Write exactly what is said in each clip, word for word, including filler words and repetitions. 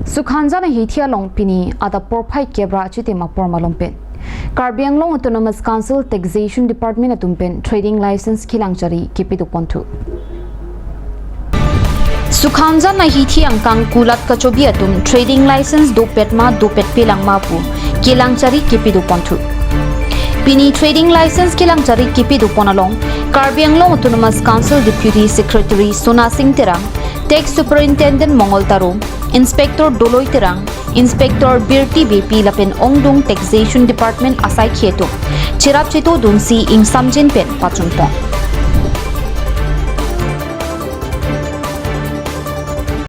Sukhanjan ahithi along pini adap porphai kep ra chitim apor malom pen Karbi Anglong Autonomous Council Taxation Department atum pen trading license kelang chari kepidoponthu. Sukhanjan ahithi angkang kulat kachobi atum trading license dopet ma dopetpe lang ma pu kelang chari kepidoponthu. Pini trading license kelang chari kepidopon along Karbi Anglong Autonomous Council Deputy Secretary Sona Singh Terang, Tax Superintendent Mongol Taro, Inspector Doloi Terang, Inspector Birti Beypi lapen ongdung Taxation Department asaikhi atum cherap chetodunsi ingsamjin pen pachunpon.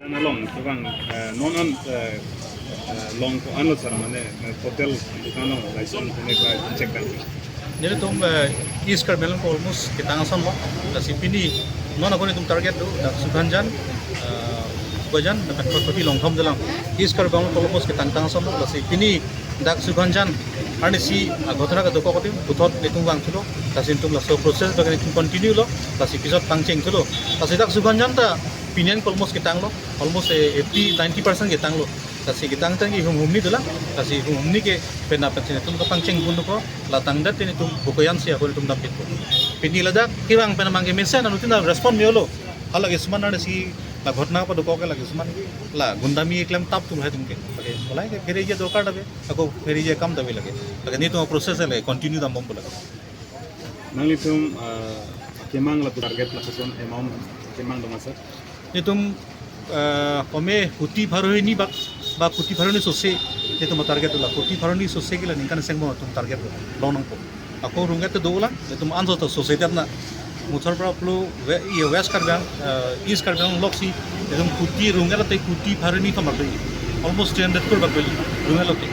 Along, kevang, eh, non an, eh, eh, long ko anlo sir, mane, eh, hotel dukan along license kene ka check kan. Nelitum, eh, East Karbi Anglong almost ketang asonlo. Lasi pini non ako nelitum target do, dak Sukhanjan, eh, Bokajan, dak Kotpati Longthom dolang. East Karbi Anglong almost ketang tang asonlo. Lasi pini dak Sukhanjan arnisi, ah, ghotona kadokok adim puthot nelitum vangthulo. Lasi nelitum laso process bagi nelitum continue lo. Lasi pisot pangchengthulo. Lasi dak Sukhanjan ta pini an almost ketanglo. Almost, eh, eighty, ninety percent ketanglo. Lasi ketang tangji hum humni dolang. Lasi hum humni ke penap pensin nelitum kapangcheng pun ko. La tangdet nelitum Bokajan si ako nelitum dampitpo. Pini ladak kevang pen amang kemesen anuttin respond me-olo. Hala ke suman arnisi la ghotona padokok ke la ke suman la gundami klem tap tum hai tum ke. Lake mulai ke phere je dorkar dabe, ako phere je kam dabe lake. Lake nelitum process le continue dambompo lake. Nanglitum, eh, kemang la target la koson amount kemang dong sir? Nelitum, eh, kome kuti pharo hini bak, ba kuti pharo hini sose, nelitum target la kuti pharo hini sose ke la ningkan seng mo tum target long nangpo. Ako rungket dolang, nelitum anso to sose dat na. Muthor pra plu we-, ye West Karbi Ang-, eh, East Karbi Anglong loksi, nelitum kuti rungket te kuti pharo hini thom bak. Almost three hundred crore bak rungket lote.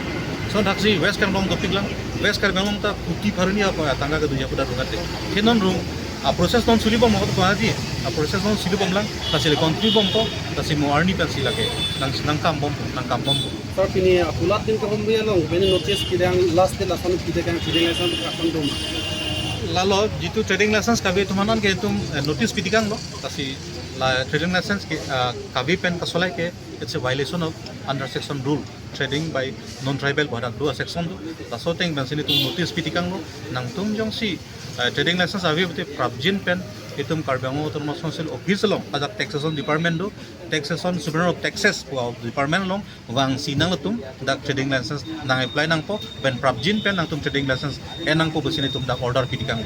So daksi West Karbi Anglong dopik lang, West Karbi Anglong ta kuti pharo hini apa tangka kedo ya pada rungket te. Ke non rung, a process non suli bom ko ha di, a process non suli bom lang, lasi le continue bompo, lasi mo arni pensi lake, nang, nangkam bompo, nangkam bompo. Sir, pini, ah, kulat din kahumri along, mane notice kedang last day lason kedang trading license kapan doma? Lalo, jitu trading license kave atum aphan ke itum, eh, notice pitikanglo, lasi la trading license ke, ah, kave pen kasolai ke, it's a violation of under section rule, trading by non-tribal pu hadak do a section do, laso ateng pensi nelitum notice pitikanglo, nangtum jongsi, eh, trading license ave pute prapjin pen, itum Karbi Anglong Autonomous Council office along, ajak taxation department do, taxation, Superintendent of Taxes pu department along, vangsi nanglitum dak trading license nang apply nangpo, pen prapjin pen nangtum trading license en nangpo pusi nelitum dak order pitikanglo.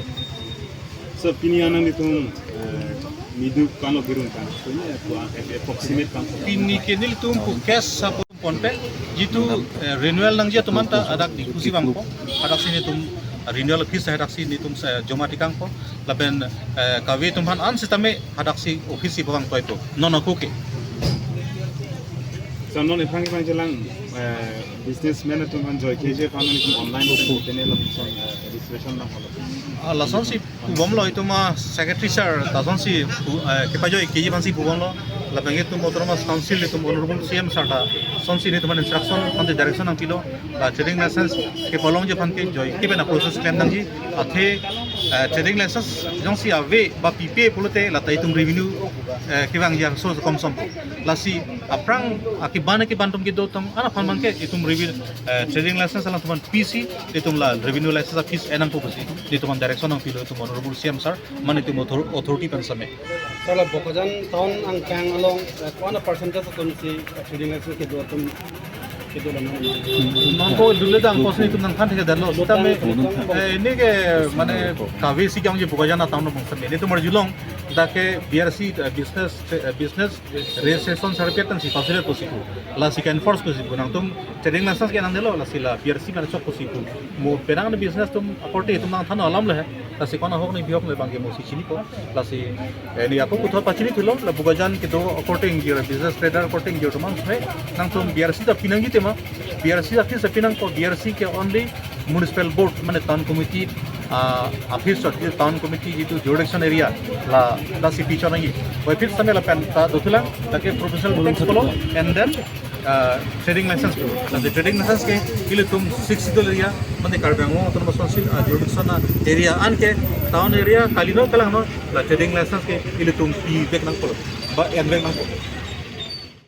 So, pini an nanglitum, eh, nidu kano birung kan? Pini ya, tua, eh, approximate kan? Pini ke nelitum pu cash sapo ponpe, jitu, eh, renewal nangji atum anta hadak Diphu si vangpo, hadaksi nelitum renewal fees hadaksi nelitum, eh, joma tikangpo, lapen, eh, kave atum aphan an sitame hadaksi office si vangtoipo, non ako ke. So, non ephan ephan chelang, eh, businessman atum aphan joike je aphan nelitum online pen tene lapuson, eh, registration nang holo. Ah, lasonsi pubomlo itum a secretary sir, lasonsi pu-, eh, kepajoike ji aphansi pubomlo, lapen itum Autonomous Council itum Honorable C M sir ta, lasonsi nelitum aphan instruction, aphansi direction nangpilo, la trading license kepalongji aphan ke joike pen a process klem nangji, athe, eh, trading license jongsi ave ba pipe pulote lata itum revenue, eh, kevangji arso komsompo. Lasi aphrang akiban akiban atum kedo tong, ana aphan abang ke itum revenue, eh, trading license alangtum aphan pisi, itum la revenue license a fees en nangpo pusi, itum aphan direction nangpilo itum Honorable C M sir, mane itum author-, authority pen same. Sir, la Bokajan town angkang along, eh, ko-an a percentage atumsi, eh, trading license kedo atum, kedo alam? Nangko dule dang pos nelitum nangthan thekdetlo. Sitame, eh, ini ke mane kave si kangji Bokajan a town along same. Nelitum arjulong, dak ke B R C, eh, business, eh, business registration certificate pensi consider pusi pu. Lasi ke enforce pusi pu. Nangtum trading license ke nangdelo, lasi la B R C mane chok pusi pu. Mo penang ne business atum akorte itum nangthan alam le he. Lasi ko-an ahok ne bihok ne abang ke mo si chinipo. Lasi, eh, ne ako puthot pachinithulo, la Bokajan kedo akorte ingjir, business trader akorte ingjir atum an same, nangtum B R C ta pinangji tema, B R C ta office ta pinangpo, B R C ke only municipal board, mane town committee, ah, office ta, town committee jitu jurisdiction area, la, lasi pichonangji. Wai office same lapen ta dothulang, lake professional board pulo, and then, ah, trading license pulo. Lasi trading license ke ilitum Sixth Schedule area, mane Karbi Anglong Autonomous Council, ah, jurisdiction area, anke town area, kalino kalangno, la trading license ke ilitum pivek nangpo, ba envek nangpo.